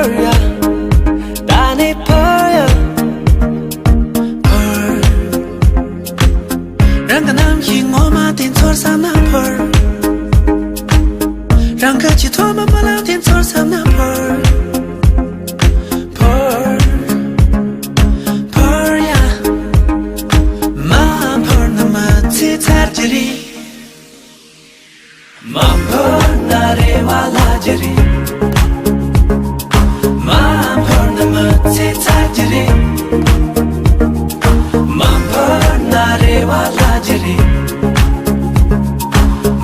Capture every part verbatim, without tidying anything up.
ཡ། ད་ནི་འཕུར་ཡ། འཕུར། རང་གི་རྣམ་ཤེས་ངོ་མ་དེ་ཚོར་བསམ་ན་འཕུར། རང་གི་ཆེས་ཐོག་མ་རྨི་ལམ་དེ་ཚོར་བསམ་ན་འཕུར། འཕུར། འཕུར་ཡ། མ་འཕུར་ན་མི་ཚེ་ཚར་གྱི་རེད། མ་འཕུར་ན་རེ་བ་བརླག་གི་རེད། མ་འཕུར་ན་མི་ཚེ་ཚར་གྱི་རེད། མ་འཕུར་ན་རེ་བ་བརླག་གི་རེད།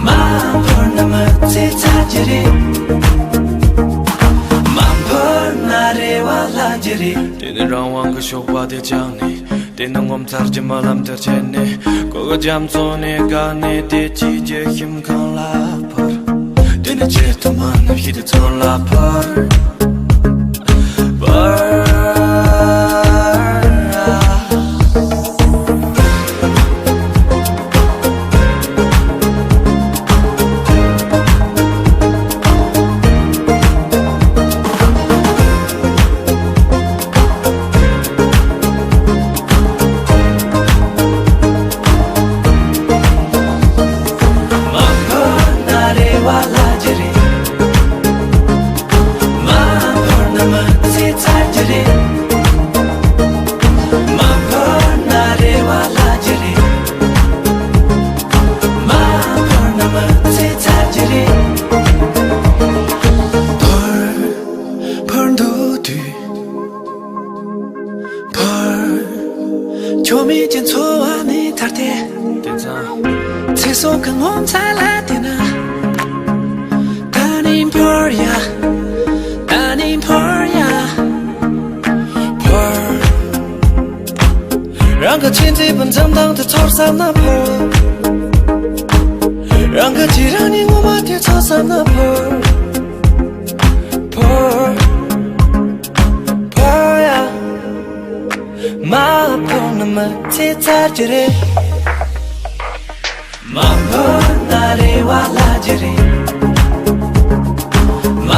མ་འཕུར་ན་མི་ཚེ་ཚར་གྱི་རེད། མ་འཕུར་ན་རེ་བ་བརླག་གི་རེད། དེ་ནི་རང་དབང་གི་ཞོགས་པ་དེ་བཅག་ནས། དེ་ནི་ངོ་མཚར་གྱི་རྨི་ལམ་དེར་ཆས་ནས། གོ་གི་རྒྱ་མཚོ་ནས་བརྒལ་ནས། བདེ་སྐྱིད་ཀྱི་ཁྱིམ་ཁང་ལ་འཕུར། དེ་ནི་ཆེས་ཐོག་མ་རྣམ་ཤེས་དེ་ཚོར་ལ་འཕུར། འཕུར། མ་འཕུར་ན་རེ་བ་བརླག་གི་རེད། མ་འཕུར་ན་མི་ཚེ་ཚར་གྱི་རེད། མ་འཕུར་ན་རེ་བ་བརླག་གི་རེད། མ་འཕུར་ན་མི་ཚེ་ཚར་གྱི་རེད། འཕུར། འཕུར་འདུག་དུས། འཕུར། ཁྱོད་མེད་ཀྱི་འཚོ་བ་ནི་ཐར་ཏེ། དེང་སང་། ཚེ་སྲོག་གི་ངོ་མཚར་ལ་བལྟས་ན། ད་ནི་འཕུར་ཡ། ད་ནི་འཕུར་ཡ། འཕུར། རང་གི་ཆེས་མཛེས་པའི་འཛུམ་མདངས་དེ་ཚོར་བསམ་ན་འཕུར། རང་གི་རྗེས་རང་ཉིད་ངོ་མ་དེ་ཚོར་བསམ་ན་འཕུར། འཕུར། འཕུར་ཡ། མ་འཕུར་ན་མི་ཚེ་ཚར་གྱི་རེད། མ་འཕུར་ན་རེ་བ་བརླག་གི་རེད། མ་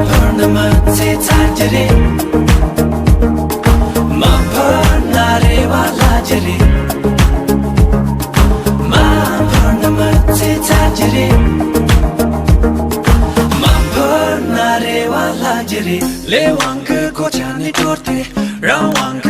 འཕུར་ན་མི་ཚེ་ཚར་གྱི་རེད། མ་འཕུར་ན་རེ་བ་བརླག་གི་རེད། མ་འཕུར་ན་མི་ཚེ་ཚར་གྱི་རེད། མ་འཕུར་ན་རེ་བ་བརླག་གི་རེད། ལས་དབང་གི་གོ་ཆ་ནས་དྲོར་ཏེ། རང་དབང་